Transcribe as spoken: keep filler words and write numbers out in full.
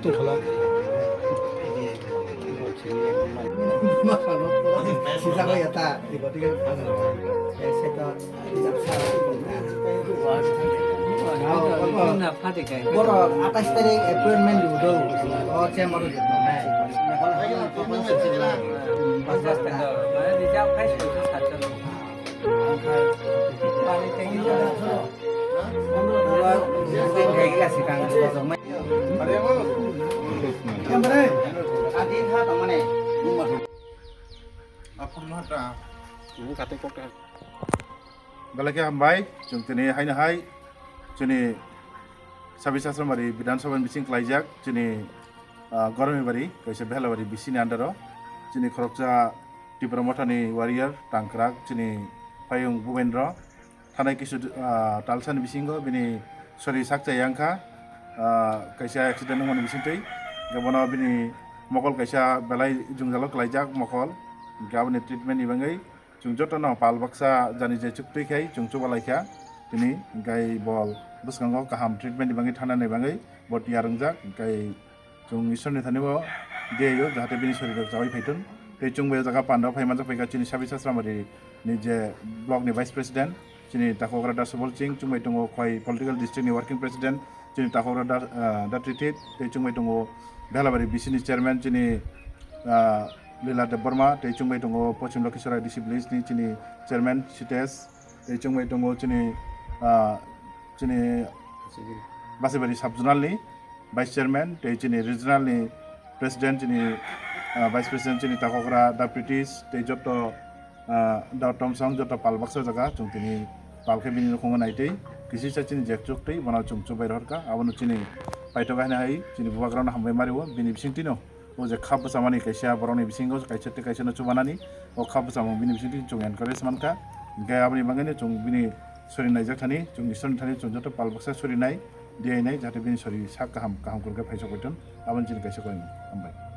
Tongkhola. Sijak ya ta, ibo dige. Eh, seto. Borok atais tarik appointment rido. O chamber o jotto nai. Belai khe hambai, chwng tini haino hai chini Sabis Asrambari Bidhan Sabha ni bising klaijak chini, ah, Gormibari kaisa Behlabari B C ni under o chini khoroksa Tipra Motha ni warrior tangkrak chini Payung Bubendra thanai kisu, ah, talsa ni bisingo bini sori sak chaya wngkha, ah, kaisa accident wngmani bisingtwi hwnkhe bono bini mokol kaisa belai jwngjalo klaijak mokol hwnkhe aboni treatment ni bagwi Chwng jotono pal baksa jani je chuktwi khai chwng chubalai kha. Tini hwnkhe bo bwskango kaham treatment ni bagwi thangnani bagwi bo tiyar wngjak. Hwnkhe chwng Ishwrni thani bo diyaio jahate bini sorirok chaui phaithun. Tei chwng bai o jaga panda phai manjak phaikha chini Sabis Asrambari ni je block ni vice president, chini Takhokra Da Subol Singh, chwng bai tongo Khwai political district ni working president, chini Takhokra Da, ah, Da Trithit, tei chwng bai tongo Behlabari B C ni chairman, chini, ah, Lila Debbarma, tei chwng bai tongo Poschim Lokhisarai D C village ni chini chairman Sitesh, tei chwng bai tongo chini, ah, chini Basaibari sub zonal ni vice chairman, tei chini regional ni president, chini, ah, vice president, chini Takhokra Da Pritish, tei joto ah, da Tomsong joto pal baksa jaga chwng tini pal khe bini nukhungo naitwi kisisa chini jek chuktwi bono chwng chubai rohorkha. Abono chini paithak haino hai chini bubagrano hambai mario. Bini bisingtwino o je khap bwchamani kaisa borokni bisingo kaisa tei kaisano chubanani o khap bwchamo bini bisingtwi chwng encourage mankha. Hwnkhe aboni bagwino chwng bini sori naijak thani chwng Ishwrni thani chwng joto pal baksa sori nai diyainai jahate bini sori sak kaham kaham kwrwngkhe phaisok paithun. Aboni chini kaisa koimung hambai.